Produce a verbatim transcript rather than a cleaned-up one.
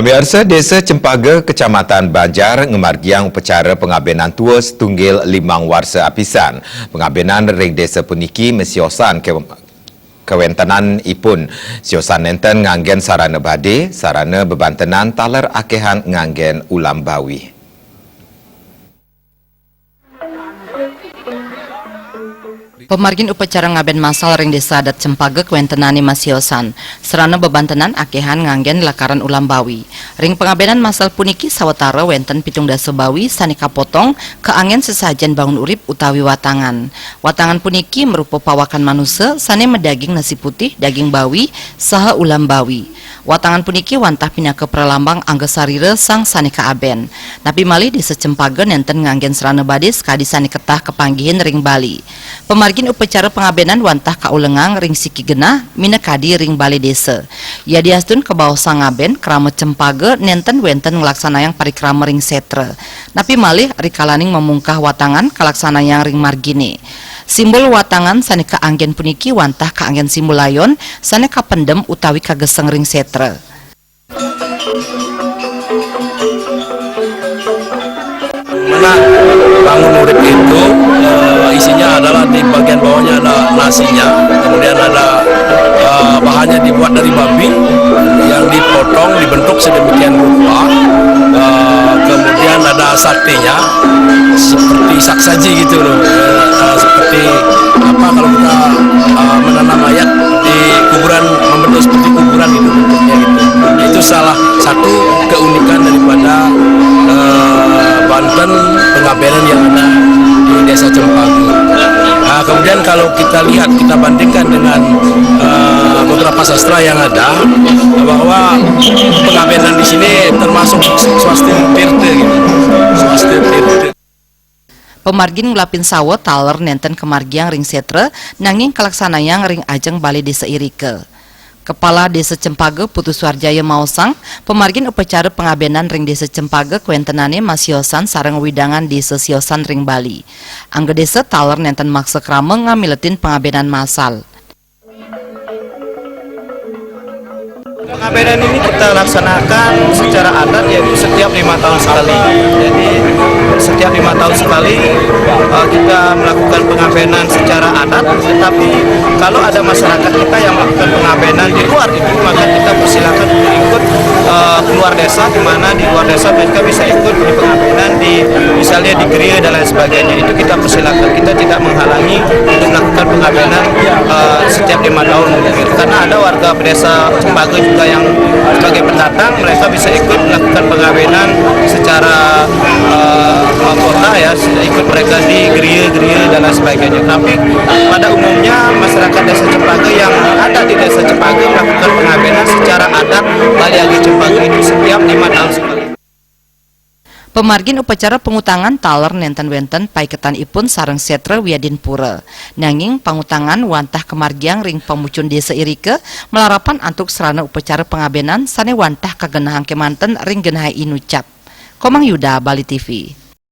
Miarsa, Desa Cempaga, Kecamatan Banjar, ngamargiang upacara pangabenan tua satunggil limang warsa apisan. Pangabenan ring desa puniki masiosan ke-, kawentenan ipun. Siosan nenten nganggen sarana bade, sarana bebantenan taler akehan nganggen ulam bawi. Pamargin upacara ngaben masal ring Desa Adat Cempaga kawentenane masiosan. Sarana bebantenan akehan nganggen lakaran ulam bawi. Ring pangabenan masal puniki sawatara wenten pitung dasa bawi sane kapotong kaanggen sesajen bangun urip utawi watangan. Watangan puniki marupa pawakan manusa sane madaging nasi putih, daging bawi, saha ulam bawi. Watangan puniki wantah pinaka pralambang angga sarira sang sane kaaben. Napi malih Desa Cempaga nenten nganggen sarana bade sakadi sane ketah kapanggihin ring Bali. Pamargin upacara pangabenan wantah kaulengang ring siki genah minakadi ring bale desa. Yadiastun kabaosang ngaben krama Cempaga nenten wenten nglaksanayang parikrama ring setra. Napi malih rikalaning mamungkah watangan kalaksanayang ring margine. Simbol watangan sane kaanggen puniki wantah kaanggen simbol layon sane kapendem utawi kageseng ring setra. Mana bangun urip itu, eh, isinya adalah di bagian bawahnya ada nasinya, kemudian ada, eh, bahannya dibuat dari babi yang dipotong, dibentuk sedemikian rupa, eh, kemudian ada satenya seperti saksaji gitu loh, eh, eh, seperti apa kalau kita, eh, menanam mayat di kuburan, membentuk seperti kuburan gitu bentuknya gitu. Itu salah satu keunikan daripada, eh, Banten pengabenan yang ada di Desa Cempaga. Nah, kemudian kalau kita lihat, kita bandingkan dengan, eh, beberapa sastra yang ada, bahwa pengabenan di sini termasuk swasti tirta gitu. Swasti tirta. Pamargin ngulapin sawa taler nenten kamargiang ring setra, nanging kalaksanayang ring ajeng bale desa irika. Kepala Desa Cempaga Putu Suarjaya maosang, pamargin upacara pangabenan ring Desa Cempaga kawentenane masiosan sareng wewidangan desa siosan ring Bali. Angga desa taler nenten maksa krama ngamiletin pangabenan masal. Pengabenan ini kita laksanakan secara adat, yaitu setiap lima tahun sekali. Jadi, setiap lima tahun sekali, eh, kita melakukan pengabenan secara adat, tetapi kalau ada masyarakat kita yang melakukan pengabenan di luar itu, maka kita persilakan untuk ikut, eh, keluar desa, di mana di luar desa mereka bisa ikut di pengabenan di, misalnya di geria dan lain sebagainya. Itu kita persilakan, kita tidak menghalangi untuk melakukan pengabenan, eh, setiap lima tahun. Karena ada warga desa Cempaga juga yang sebagai pendatang, mereka bisa ikut melakukan pengabenan secara, eh, kota ya, ikut mereka di geria-geria dan lain sebagainya. Tapi pada umumnya masyarakat desa Cempaga yang ada di desa Cempaga melakukan pengabenan secara adat Bali Age Cempaga itu setiap lima tahun sekali. Pamargin upacara pangutangan taler nenten wenten paiketan ipun sareng setra wiadin pura. Nanging pangutangan wantah kamargiang ring pamucun desa irika malarapan antuk sarana upacara pangabenan sane wantah kagenahang kemanten ring genahe inucap. Komang Yuda, Bali T V.